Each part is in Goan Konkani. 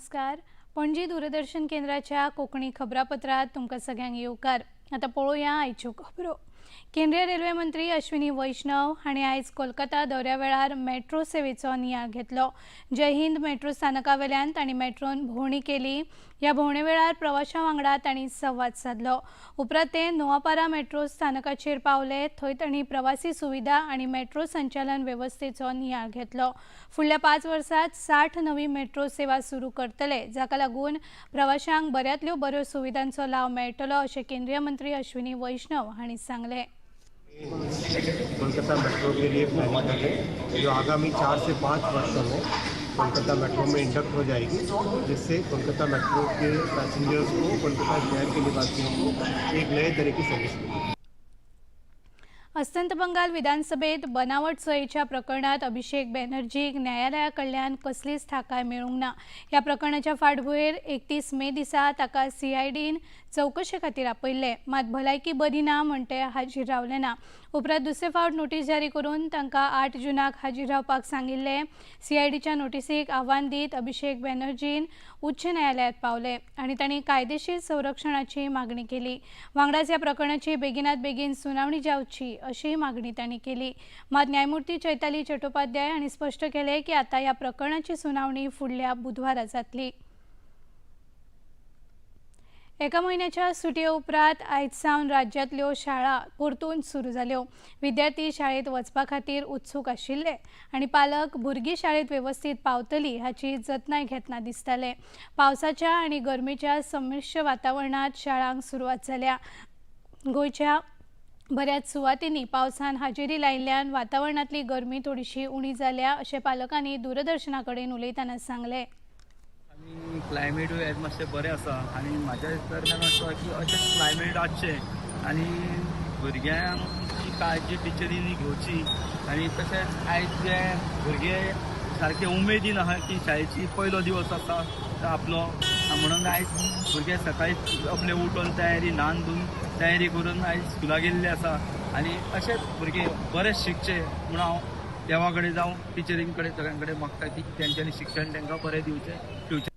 नमस्कार. पणजी दूरदर्शन केंद्राच्या कोंकणी खबरापत्रात तुमकां सगळ्यांक येवकार. आतां पळोवया आयच्यो खबरो. केंद्रीय रेल्वे मंत्री अश्विनी वैष्णव हांणी आयज कोलकाता दौऱ्या वेळार मेट्रो सेवेचो नियाळ घेतलो. जय हिंद मेट्रो स्थानका वेल्यान तांणी मेट्रोन भोंवडी केली. ह्या भोंवणे वेळार प्रवाशां वांगडा तांणी संवाद सादलो. उपरांत ते नोआपारा मेट्रो स्थानकाचेर पावले. थंय तांणी प्रवासी सुविधा आनी मेट्रो संचालन वेवस्थेचो नियाळ घेतलो. फुडल्या 5 वर्सात 60 नवी मेट्रो सेवा सुरू करतले, जाका लागून प्रवाशांक बऱ्यांतल्यो बऱ्यो सुविधांचो लाव मेळटलो, अशें केंद्रीय मंत्री अश्विनी वैष्णव हांणी सांगलें. कोलकाता मेट्रो के लिए प्लानिंग कर रहे हैं, जो आगामी 4 से 5 वर्षों में कोलकाता मेट्रो में इंडक्ट हो जाएगी, जिससे कोलकाता मेट्रो के पैसेंजर्स को, कोलकाता शहर के निवासियों को एक नए तरह की सर्विस मिलेगी. अस्तंत बंगाल विधानसभेत बनावट सयेच्या प्रकरणात अभिषेक बॅनर्जीक न्यायालया कडल्यान कसलीच थाकाय मेळूंक ना. ह्या प्रकरणाच्या फाटभुंयेर 31 मे दिसा ताका सीआयडीन चवकशे खातीर आपयल्ले. मात भलायकी बरी ना म्हण ते हाजीर रावले ना. उपरांत दुसरे फावट नोटीस जारी करून तांकां 8 जुनाक हाजीर रावपाक सांगिल्लें. सीआयडीच्या नोटीसीक आव्हान दीत अभिषेक बॅनर्जीन उच्च न्यायालयात पावले आनी तांणी कायदेशीर संरक्षणाची मागणी केली. वांगडाच ह्या प्रकरणाची बेगिनात बेगीन सुनावणी जावची, अशीय मागणी तांणी केली. मात न्यायमूर्ती चैताली चट्टोपाध्याय हांणी स्पश्ट केलें की आतां ह्या प्रकरणाची सुनावणी फुडल्या बुधवारा जातली. एका म्हयन्याच्या सुटये उपरांत आयज सावन राज्यांतल्यो शाळा परतून सुरू जाल्यो. विद्यार्थी शाळेत वचपा खातीर उत्सूक आशिल्ले आनी पालक भुरगीं शाळेत वेवस्थीत पावतली हाची जतनाय घेतना दिसताले. पावसाच्या आनी गरमेच्या संमिश्र वातावरणांत शाळांक सुरवात जाल्या. गोंयच्या बऱ्याच सुवातींनी पावसान हाजेरी लायिल्ल्यान वातावरणांतली गरमी थोडीशी उणी जाल्या, अशें पालकांनी दूरदर्शना कडेन उलयतना सांगलें. आनी क्लायमेटूय आयज मातशें बरें आसा आनी म्हाज्या दरम्यान असो की अशें क्लायमेट आसचें आनी भुरग्यांची काळजी टिचरींनी घेवची. आनी तशेंच आयज जे भुरगे सारके उमेदीन आहा की शाळेची पयलो दिवस आसा तो आपलो म्हणून आयज भुरगे सकाळी आपले उठून, तयारी, न्हान धुवन तयारी करून आयज स्कुलाक गेल्ले आसा. आनी अशेंच भुरगे बरें शिकचे म्हणून हांव देवा कडेन जावं टिचरीं कडेन, सगळ्यां कडेन मागता की तेंच्यांनी शिक्षण तांकां बरें दिवचें फ्युचर.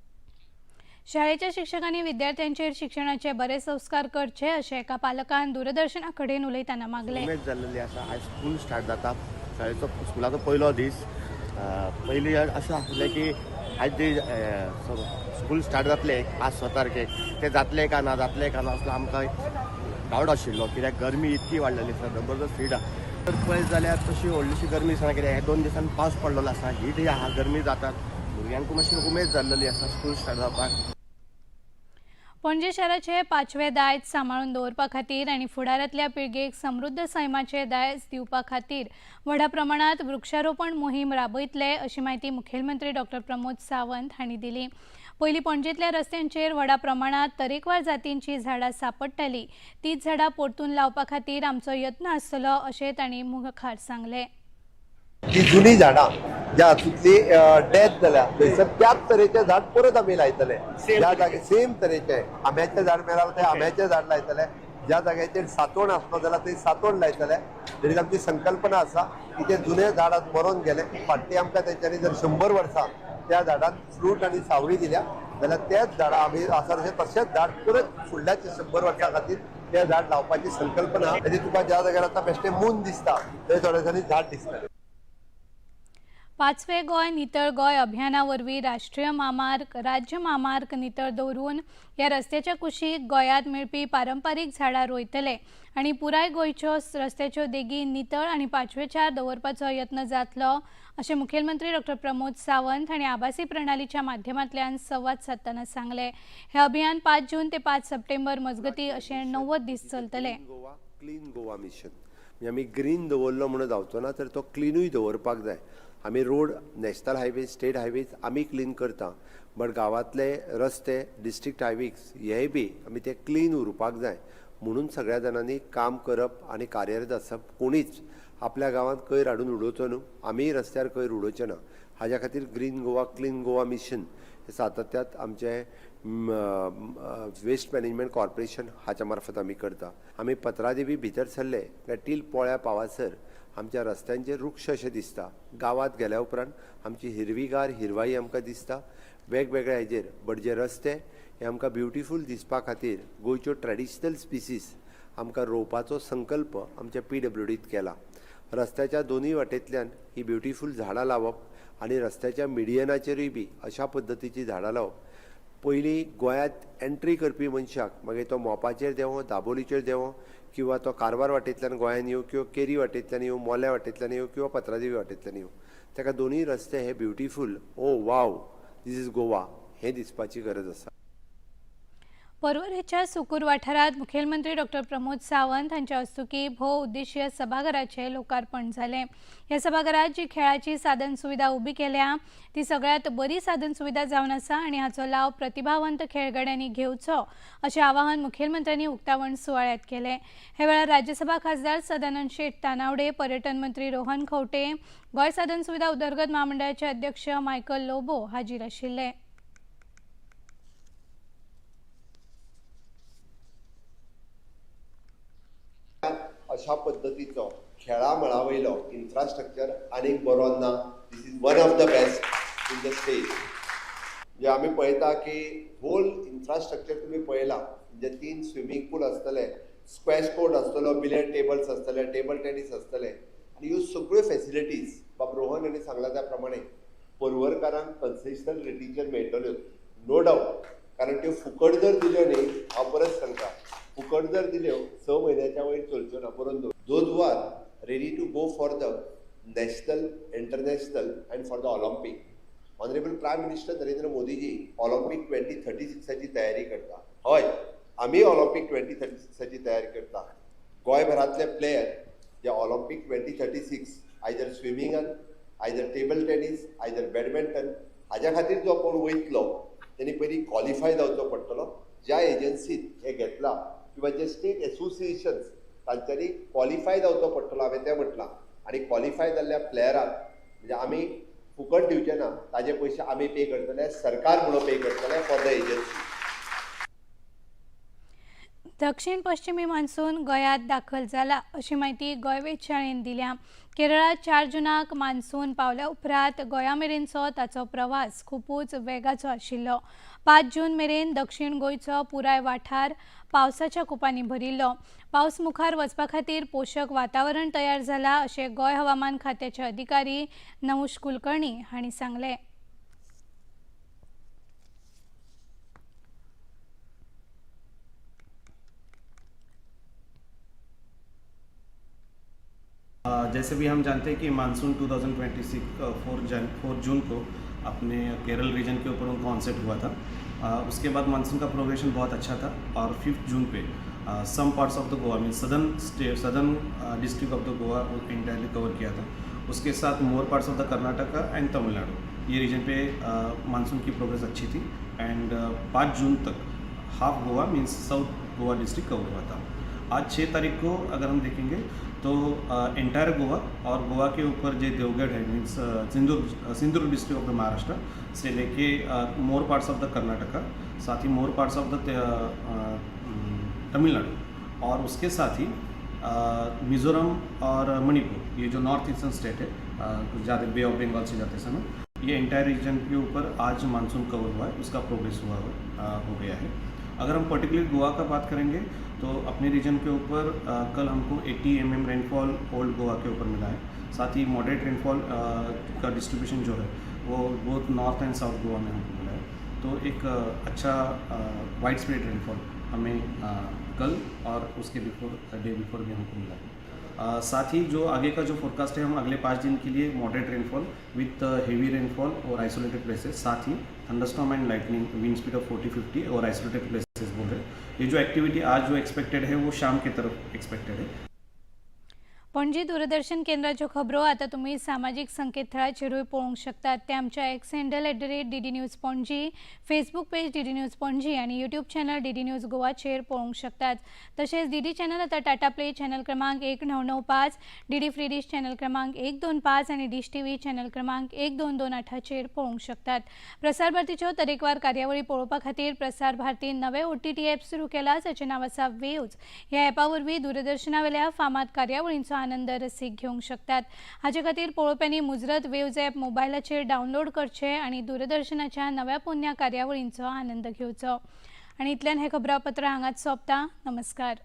शाळेच्या शिक्षकांनी विद्यार्थ्यांचेर शिक्षणाचे बरे संस्कार करचे, अशें एका पालकान दूरदर्शना कडेन उलयतना मागलें. उमेद जाल्लेली आसा. आयज स्कूल स्टार्ट जाता, शाळेचो, स्कुलाचो पयलो दीस. पयलीं अशें आसलें की आयज जे स्कूल स्टार्ट जातलें आज 6 तारखेक, तें जातलें काय ना, जातलें काय ना, असलो आमकां डावट आशिल्लो, कित्याक गरमी इतकी वाडलेली आसा, जबरदस्त हीट आसा. तर पळयत जाल्यार तशी व्हडलीशी गरमी दिसना, कित्याक हे 2 दिसान पावस पडलेलो आसा, हीट आहा, गरमी जातात. भुरग्यांकूय मातशी उमेद जाल्लेली आसा स्कूल स्टार्ट जावपाक. पणजे शाराचे पाचवे दायज सांबाळून दवरपा खातीर आनी फुडारांतल्या पिळगेक समृद्ध सैमाचे दायज दिवपा खातीर व्हडा प्रमाणात वृक्षारोपण मोहीम राबयतले, अशी म्हायती मुखेलमंत्री डॉक्टर प्रमोद सावंत हांणी दिली. पयलीं पणजेंतल्या रस्त्यांचेर व्हडा प्रमाणात तरेकवार जातींची झाडां सांपडटाली. तीच झाडां परतून लावपा खातीर आमचो यत्न आसतलो, अशें तांणी मुखार सांगलें. ती जुनी झाडां ज्या हातूंतली डेथ जाल्या, थंयसर त्याच तरेचे झाड परत आमी लायतले. ज्या जागे सेम तरेचे आंब्याचें झाड मेळ्ळां, थंय आंब्याचें झाड लायतले. ज्या जाग्याचेर सातोण आसलो जाल्यार थंय सातोण लायतले. तरी आमची संकल्पना आसा की ते जुने झाड आज मरोन गेले, फाटली आमकां तेंच्यांनी जर 100 वर्सां त्या झाडान फ्रूट आनी सावळी दिल्या जाल्यार तेच झाडां आमी आसा तशें तशेंच झाड परत फुडल्या 100 वर्सां खातीर तें झाड लावपाची संकल्पना. तेजी तुका ज्या जाग्यार आतां बेश्टें मून दिसता, थंय थोड्या दिसांनी झाड दिसतलें. पाचवे गोंय नितळ गोंय अभियाना वरवीं राष्ट्रीय म्हामार्ग, राज्य म्हामार्ग नितळ दवरून ह्या रस्त्याच्या कुशीक गोंयांत मेळपी पारंपारीक झाडां रोयतले आनी पुराय गोंयच्यो रस्त्याच्यो देगी नितळ आनी पाचवेचार दवरपाचो यत्न जातलो, अशें मुखेलमंत्री डॉक्टर प्रमोद सावंत हांणी आभासी प्रणालीच्या माध्यमांतल्यान संवाद सादतना सांगलें. हें अभियान 5 जून ते 5 सप्टेंबर मजगतीं अशें 90 दीस चलतलें. गोवा क्लीन गोवा मिशन म्हणजे आमी ग्रीन दवरलो म्हणून जावचो ना, तर तो क्लिनूय दवरपाक जाय. आमी road, national highway, state highways आमी क्लीन करता, बट गांवांतले रस्ते, डिस्ट्रिक्ट हायवेज हेय बी आमी ते क्लीन उरपाक जाय म्हणून सगळ्या जाणांनी काम करप आनी कार्यरत आसप. कोणीच आपल्या गांवांत कोयर हाडून उडोवचो न्हू, आमीय रस्त्यार कोयर उडोवचे ना. हाज्या खातीर green Goa clean Goa mission हे सातत्यात आमचे वेस्ट मॅनेजमेंट कॉर्पोरेशन हाच्या मार्फत आमी करता. आमी पत्रादेवी भितर सरले काय टील पोळ्या पावासर आमच्या रस्त्यांचेर वृक्ष अशें दिसता. गांवांत गेल्या उपरांत आमची हिरवीगार हिरवाई आमकां दिसता. वेगवेगळ्या हेजेर, बट जे रस्ते हे आमकां ब्युटिफूल दिसपा खातीर गोंयच्यो ट्रेडिशनल स्पिसीस आमकां रोवपाचो संकल्प आमच्या पीडब्ल्यूडीत केला. रस्त्याच्या दोनूय वाटेंतल्यान ही ब्युटिफूल झाडां लावप आनी रस्त्याच्या मिडियनाचेरूय बी अशा पद्दतीची झाडां लावप. पयलीं गोंयांत एंट्री करपी मनशाक, मागीर तो मोपाचेर देंवो, दाबोलीचेर देंवो किंवा तो कारवार वाटेंतल्यान गोंयांत येवं किंवा केरी वाटेंतल्यान येवं, मोल्या वाटेंतल्यान येवं किंवा पत्रादेवी वाटेंतल्यान येवं, ताका दोनूय रस्ते हे beautiful, oh wow, this is Goa हें दिसपाची गरज आसा. पर्वरेच्या सुकूर वाठारांत मुखेलमंत्री डॉक्टर प्रमोद सावंत हांच्या हस्तुकीं भोव उद्देशीय सभाघराचें लोकार्पण जालें. ह्या सभाघरांत जी खेळाची साधन सुविधा उबी केल्या ती सगळ्यांत बरी साधन सुविधा जावन आसा आनी हाचो लाव प्रतिभावंत खेळगड्यांनी घेवचो अशें आवाहन मुखेलमंत्र्यांनी उक्तावण सुवाळ्यांत केलें. हे वेळार राज्यसभा खासदार सदानंद शेट तानावडे, पर्यटन मंत्री रोहन खंवटे, गोंय साधन सुविधा उदरगत म्हामंडळाचे अध्यक्ष मायकल लोबो हाजीर आशिल्ले. अशा पद्दतीचो खेळा मळा वयलो इन्फ्रास्ट्रक्चर आनीक बरो ना. This is one of the best in the state. म्हणजे आमी पळयता की होल इन्फ्रास्ट्रक्चर तुमी पळयला, म्हणजे 3 स्विमींग पूल आसतले, स्क्वॅश कोर्ट आसतलो, बिलियर्ड टेबल्स आसतले, टेबल टेनीस आसतले आनी ह्यो सगळ्यो फेसिलिटीज बाब रोहन हांणी सांगला त्या प्रमाणे पर्वरकारांक कन्सेशनल रेटीचेर मेळटल्यो, नो डावट. कारण त्यो फुकट जर दिल्यो न्ही, हांव परत सांगता, फुकट जर दिल्यो 6 म्हयन्याच्या वयर चलच्यो ना. परंतु those who are ready to go for the national, international and for the Olympic, honourable prime minister Narendra Modiji Olympic 2036 तयारी करता. हय, आमी ऑलिम्पीक 2036 तयारी करता. गोंयभरांतले प्लेयर जे ऑलिम्पीक 2036 आयदर स्विमिंगान, either table tennis, either badminton हाज्या खातीर जो कोण वयतलो तेणी पयलीं क्वॉलिफाय जावचो पडटलो. ज्या एजन्सीत हें घेतलां किंवा जे स्टेट एसोसिएशन्स तांच्यांनी क्वॉलिफाय जावचो पडटलो, हांवें तें म्हटलां. आनी क्वॉलिफाय जाल्ल्या प्लेयराक म्हणजे आमी फुकट दिवचे ना, ताजे पयशे आमी पे करतले, सरकार म्हणून पे करतले फॉर the agency. दक्षिण पश्चिमी मान्सून गोंयांत दाखल जाला अशी म्हायती गोंय वेधशाळेन दिल्या. केरळांत 4 जूनाक मान्सून पावल्या उपरांत गोंया मेरेनचो ताचो प्रवास खुबूच वेगाचो आशिल्लो. 5 जून मेरेन दक्षिण गोंयचो पुराय वाठार पावसाच्या कुपांनी भरिल्लो. पावस मुखार वचपा खातीर पोशक वातावरण तयार जाला अशें गोंय हवामान खात्याचे अधिकारी नवूश कुलकर्णी हांणी सांगलें. जैसे भी हम जानते हैं कि मानसून 2026 4 जून को अपने केरल रीजन के ऊपर उनका ऑनसेट हुआ था. उसके बाद मानसून का प्रोग्रेशन बहुत अच्छा था और 5 जून pay some parts of the Goa mean southern state, southern district of the Goa वो इंटायरली कवर किया था. उसके साथ more parts of the Karnataka and Tamil Nadu ये रीजन पे मानसून की प्रोग्रेस अच्छी थी एंड 5 जून तक half Goa means south Goa district cover हुआ था. आज 6 तारीख को अगर हम देखेंगे तो एंटायर गोवा और गोवा के ऊपर जो देवगढ़ है means Sindhudurg district of the Maharashtra से लेके more parts of the Karnataka, साथ ही more parts of the Tamil Nadu और उसके साथ ही मिज़ोरम और मणिपुर, ये जो नॉर्थ ईस्टर्न स्टेट है ज़्यादा बे ऑफ बंगाल से जाते समय ये एंटायर रीजन के ऊपर आज मानसून कवर हुआ है, उसका प्रोग्रेस हुआ हो गया है. अगर हम पर्टिकुलर गोवा का बात करेंगे तो अपने रीजन के ऊपर कल हमको 80 mm rainfall old Goa K ऊपर मिला है. साथ ही मॉडरेट रेनफॉल का डिस्ट्रीब्यूशन जो है वो both north and south Goa में हमको मिला है. तो एक अच्छा वाइड स्प्रेड रेनफॉल हमें कल और उसके बिफोर डे बिफोर भी हमको मिला है. साथ ही जो आगे का जो फोरकास्ट है, हम अगले 5 दिन के लिए moderate rainfall with heavy rainfall Aur isolated places, साथ ही thunderstorm and lightning wind speed of 40-50 Aur isolated places बोल रहे हैं. ये जो एक्टिविटी आज जो एक्सपेक्टेड है वो शाम की तरफ एक्सपेक्टेड है. पणजी दूरदर्शन केंद्राच्यो खबरो आतां तुमी सामाजीक संकेतथळाचेरूय पळोवंक शकतात. ते आमच्या X handle @DD News Panaji, Facebook page DD News Panaji आनी यूट्यूब चॅनल डीडी न्यूज गोवाचेर पळोवंक शकतात. तशेंच डीडी चॅनल आतां टाटा प्ले चॅनल क्रमांक 1995, डीडी फ्री डिश चॅनल क्रमांक 125 आनी डिश टीव्ही चॅनल क्रमांक 1228चेर पळोवंक शकतात. प्रसार भारतीच्यो तरेकवार कार्यावळी पळोवपा खातीर प्रसार भारतीन नवे ओटीटी ॲप सुरू केला, जाचें नांव आसा वेव्ज. ह्या ॲपा वरवीं दूरदर्शना वेल्या फामाद कार्यावळींचो आनंद आनंद रसीक घेवंक शकतात. हाचे खातीर पळोवप्यांनी मुजरत वेव्ज ॲप मोबायलाचेर डावनलोड करचें आनी दूरदर्शनाच्या नव्या पोन्न्या कार्यावळींचो आनंद घेवचो. आनी इतल्यान हें खबरापत्र हांगाच सोंपता. नमस्कार.